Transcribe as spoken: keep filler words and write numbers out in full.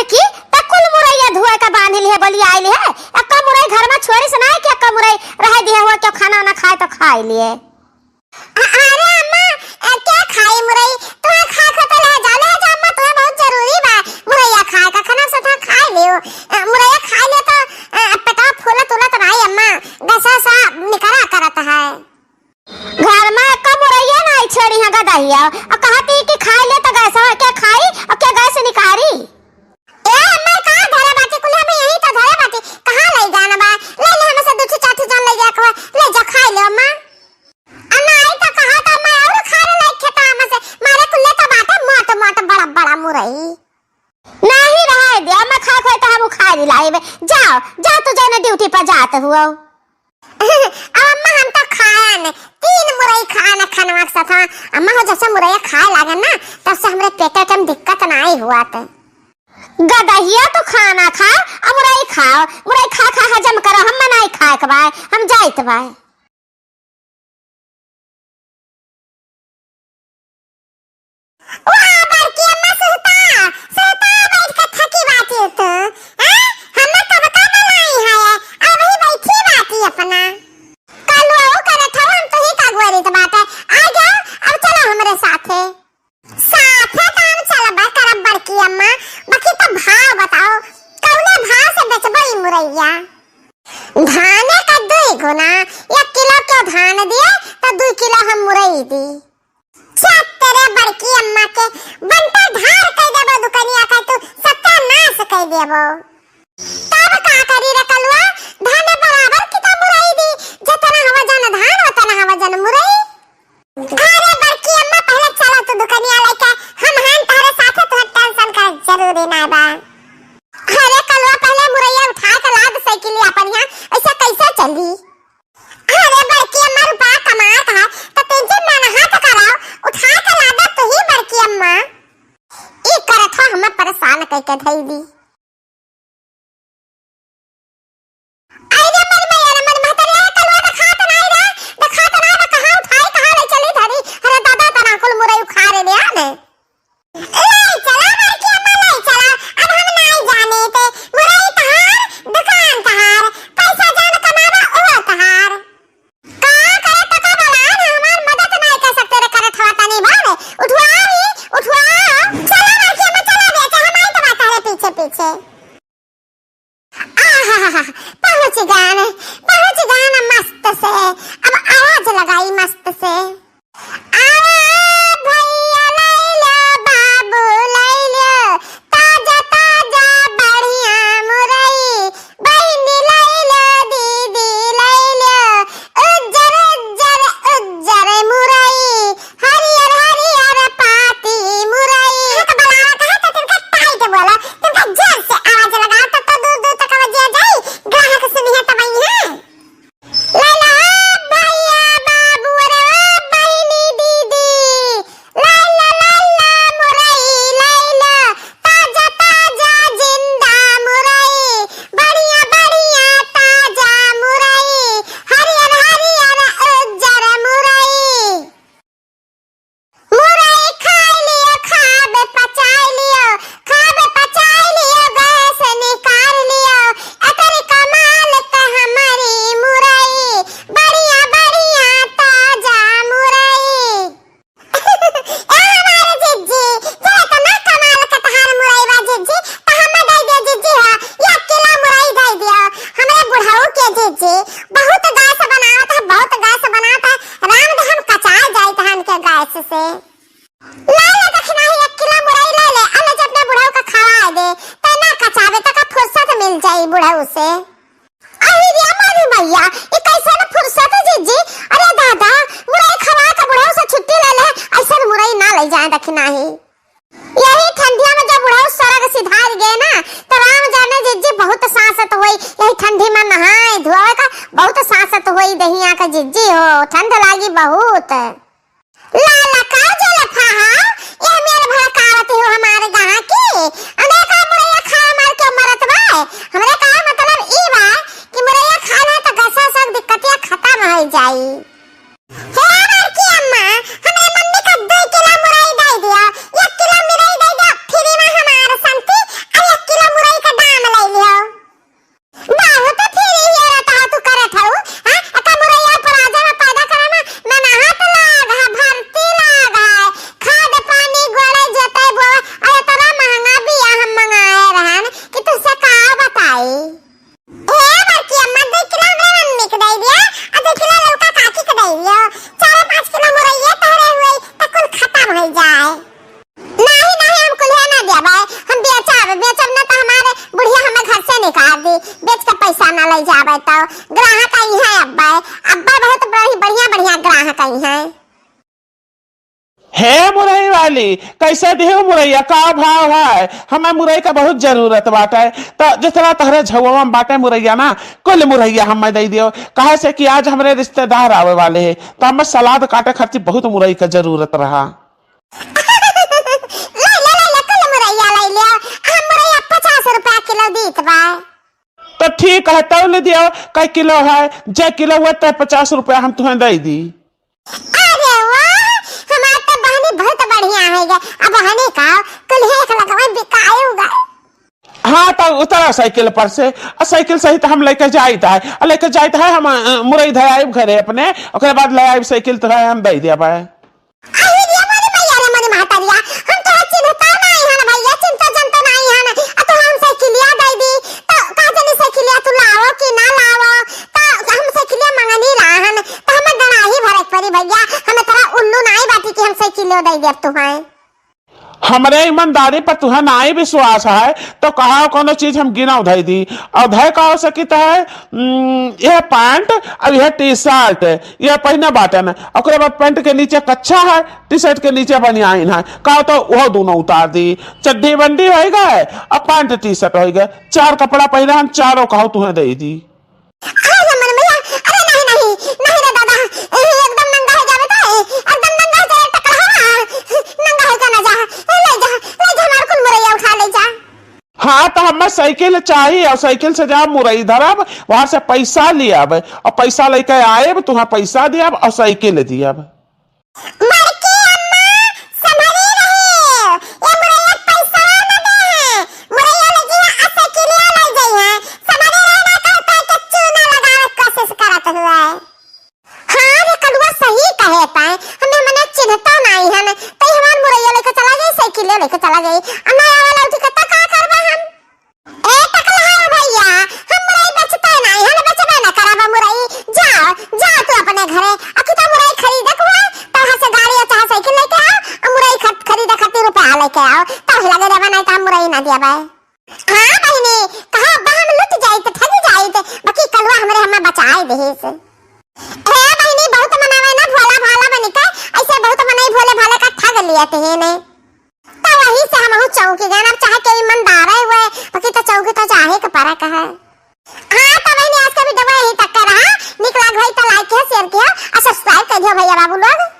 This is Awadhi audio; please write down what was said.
कि त कुल मुरैया धोए का बांध लिहे, बोली आइल है। एक्का मुरई घर मा छोड़िस नाहीं कि एक्का मुरई रहे दिहे हुआ, केउ खाना ना खाए तो खाइ लिहे। अ-, अरे अम्मा, अ, के खाई मुरई? तुहे खाए के तो ले जा, ले जा अम्मा, तुहे बहुत जरूरी बा मुरैया खाए का। खाना साथ खाइ लियो। अ, मुरैया खाइ लियो तो, अ, पेटवा फूलत उलत नाहीं अम्मा, गैसा सा निकरा करत है। घर मा एक्का मुरैया नाहीं छोड़ी है गदहिया, अ कहती कि खाइ ले तो गैसा के खाई, अ के गैस निकारी? ए अम्मा, कहाँ धरे बाटी? कुल हम यहीं तो धरे बाटी, कहाँ लइ जाना बा? ले ले, हमसे दू ठो चार ठो जन लइ जाए के बा, ले जा खाइ ले अम्मा। आ नाहीं तो कहा तो मैं और खाए लायक खेता में से मारे कुल्ले तो बाटे मोट मोट बड़ा बड़ा मुरई। नाहीं रहे दे, मैं खाए खोए तो हम उखाड़ लाइबे। जाओ, जाओ तू जौने ड्यूटी पर जात हुआ। अब अम्मा हम तो खायन, तीन मुरई खायन खनवा के साथ। अम्मा हो जैसे मुरई खाए लागन ना, तब से हमरे पेट में दिक्कत नाहीं हुआ त। गदहिया तू खाना खा, अब मुरई खाओ, मुरई खा खा हजम करो, हम नाहीं खाए के बाय, हम जाइत बाय। वाह, बड़की अम्मा सुहता, सुहता बैठ के थकी बाटी तू, हैं? हमें कब का बनाई है, अभी बैठी बाटी अपना। कलुआ वो करत हौ, हम तुही का गोरी त बाटे। आ जाओ, अब चलो हमरे साथे। साथे त हम चलबे करब बड़की अम्मा, बाकी तो भाव बताओ, कौने भाव से बेचबो ई मुरैया? धाने का दुई गुना, एक किलो के धान दिए, तो दुई किलो हम मुरई दी। छत तेरे बड़की अम्मा के, बंटा धार कइ देबो दुकनिया का, तू सत्यानाश कइ देबो। तब का करी रे कलुआ, धान बराबर की तो मुरई दी, जतना हवा जन धान, उतना हवा जन मुरई। अरे बड़की अम्मा, पहले चलो तू दुकनिया लेके, हम हन तहरे साथे, तुहर tension का जरूरी ना बा। अरे कलुआ, पहले मुरैया उठा के लाद साइकिल अपन यहाँ, ऐसा कैसे चली? अरे बड़की अम्मा, रुपया कमात है, तो tension ना, ना हाथ कराओ, उठा के लादो तू ही बड़की अम्मा। ई करत हो हमें परेशान कइके धई दी। आई रे मोर मैया रे, मोर महतरिया, कलुआ देखात नाई रे, देखात नाई रे, कहाँ उठाई, कहाँ ले चली धरी। अरे दादा, तना कुल मुरई उखाड़ ले आने। ले चला बड़की अम्मा, ले चला, अब हम नाई जाने ते, मुरई तहार, दुकान तहार, पैसा जान कमावा ओ तहार। का करे टका बलान, हमार मदद नाई कर सकते रे, करत हवा तनी बावे। उठवा रे, उठवा। चला बड़की अम्मा, चला बेटा, हम आई तो बात है पीछे पीछे। आहाहा, पहुँच गन, पहुँच गन मस्त से। अब आवाज लगाई मस्त से। अरे भैया लैलो, बाबू लैलो, ताजा ताजा बढ़िया मुरई। बहिनी लैलो, दीदी लैलो, उज्जर उज्जर उज्जर मुरई। हरियर हरियर पाती मुरई। हाँ, तो बोलावा कहे तो तुमका tight बोला, तुमका जोर से आवाज लगाओ, तब तो दूर दूर तक आवाज जाई, ग्राहक सुनिहे तब आई है। लैला भैया बाबू रे बहिनी दीदी, लैला लैला मुरई लैला, ताजा ताजा जिंदा मुरई, बढ़िया बढ़िया ताजा मुरई, हरियर हरियर उज्जर मुरई। मुरई खाई लियो, खाब पचाई लियो, खाब पचाई लियो, गैस निकाल लियो। एतरी कमाल त हमारी मुरई, बढ़िया बढ़िया ताजा मुरई। ए हमारे जिज्जी, जरा तना कमाल के तहार मुरई बा जिज्जी, त हमें दे दे जिज्जी हो, एक किलो मुरई दे दियो। हमरे बुढ़ऊ के जिज्जी, बहुत गैस बनावत है, बहुत गैस बनावत है। राम दे हम कचाए जाइत हन के गैस से। ले ले दखिनाही एक किलो मुरई ले ले, अले जब अपने बुढ़ऊ का खवाए दे, ते ना कचावे, तका फुर्सत मिल जाई बुढ़ऊ से। अरे रे हमारी मैया, ई कैसन फुर्सत है जिज्जी? अरे दादा, मुरई खवा के बुढ़ऊ से छुट्टी ले ले, ऐसन मुरई ना ले जाए दखिनाही। यही ठंडिया में जब बुढ़ऊ स्वर्ग सिधार गए ना, तो राम जाने जिज्जी बहुत सांसत होई। यही ठंडी में नहाए धोए का बहुत सांसत होई दहिया का जिज्जी हो, ठंड लागी बहुत। लाला का जुल्फा हो, ये मेर भड़कावत हो हमारे गाँव की। अने का मुरैया खाए मार के मरत बा। हमरे का मतलब ई बा कि मुरैया खा ले तो गैसा सब दिक्कतिया खत्म हो जाई। हे बड़की अम्मा, हमरे मम्मी का दो किलो मुरई दे दिया, एक किलो मुरई दे दिया, फ्री में हमार शांति, और एक जाए। नहीं, नहीं, हम कुल्हे ना देबै, हम बेचब, बेचब ना तो हमारे बुढ़िया हमें घर से निकाल दी, बेच के पैसा ना ले जाबै तो ग्राहक आई हैं अब्बै, अब्बै बहुत बड़ी, बढ़िया, बढ़िया ग्राहक आई हैं। हे मुरई वाली, कैसे दिहो मुरैया, का भाव है? हमें मुरई का बहुत जरूरत बाटे, तो जितना तोहरे झउवा में बाटे मुरैया ना, कुल मुरैया हमें दे दियो, काहे से कि आज हमरे रिश्तेदार आवे वाले हैं, तो हमें सलाद काटे खातिर बहुत मुरई का जरूरत रहा। ले, ले, ले, ले, कुल मुरैया ले लियो। हम मुरैया पचास रुपया किलो दीत बा। तो ठीक है, तौल दियो, कै किलो है, जे किलो हुआ, ते पचास रुपया हम तुम्हें दे दी। अरे वाह, हमार तो बहनी बहुत बढ़िया है गे। अब बहनी का कुल एक लगवा बिकाएगा। हाँ, तो उतरा साइकिल पर से, और साइकिल सहित हम लेके जाइत है, और लेके जाइत है हम, अ, मुरई धराइब घरे अपने, ओकरे बाद ले आइब साइकिल तो है, हम दे दिया बा। अरे रे मोरी मैया रे मोरी महतरिया, हम तोरा चिन्हता नाई हन भैया, चिन्हता जनता नाई हन, आ तू हम साइकिलिया दे दी, तो का जानी साइकिलिया तू लावो कि ना लावो, तो हम साइकिलिया मंगनी लाहन, तो हमें डराही भरे के पड़ी भैया, हमें तोरा उल्लू नाई बाटी कि हम साइकिलियो दे देब तुहें। हमरे ईमानदारी पर तुहें नाई विश्वास है, तो कहा कोनो चीज हम गिना उधाई दी, और उधाई का हो सकित है, उम, यह पैंट, अब यह टी शर्ट, यह पहिने बाटन, ओकरे बाद पैंट के नीचे कच्छा है, टी शर्ट के नीचे बनियाइन है, कहो तो वो दोनों उतार दी, चड्ढी बंडी होइ गए, अब पैंट टी शर्ट होइ गए, चार कपड़ा पहिने हम चारों कहो तुहें दे दी। अरे हमर मैया, अरे नहीं, नहीं, नहीं रे दादा, ए, एकदम नंगा हो जावे तो, ए, एकदम नंगा हो जावे, टकला हो, नंगा हो जाना जा, ए, ले जा, ले जा, हमार कुल मुरैया उठा ले जा। हाँ, तो हमें साइकिल चाहिए और साइकिल से जाब मुरई धरब, वहां से पैसा लियाब और पैसा लेके आएब, तुहें पैसा दियाब और साइकिल दियाब। बड़की अम्मा, संभरी रही, ये मुरैया पैसा न दे हैं, मुरैया ले जी आ साइकिलिया ले जाई हैं, संभरी रही ना कहता है कि चूना लगावे के कोशिश करत हुए। हाँ रे कलुआ सही कहे ताए, हमें मने चिन्हता नाई हन, तई हमार मुरैया लेके चला जाई, साइकिलिया लेके चला जाई, आ ना आवे लौटी के त का करबा हम? ए टकलहार भैया, हम मुरई बेचते नाई हन, बेचबे ना करब मुरई। जाओ, जाओ तू अपने घरे। आ कि तो मुरई खरीदे के हुए, तो वहाँ से गाड़ी या चाहे साइकिल लेके आओ, आ मुरई खर-, खरीदे खातिर रुपया लेके आओ, तब लगे देबे, नहीं तो हम मुरई ना देबे। हाँ बहिनी, कहा अब्बा हम लुट जाइत, ठगी जाइत, बाकी कलुआ हमरे हमें बचाए देहिस। ए बहिनी, बहुत मनवे ना भोला भाला बनिके, ऐसे बहुत मनई भोले भाले का ठग लियत ही ने। तो वही से हमहू चौंकी गए, अब चाहे केहू ईमानदार है हुए, बाकी तो चौंकी तो चाहे के परक है। हाँ, तो बहिनी, आज का video यहीं तक का रहा। निक लाग भाई तो like किया, share किया और subscribe कर दियो भैया बाबू लोग।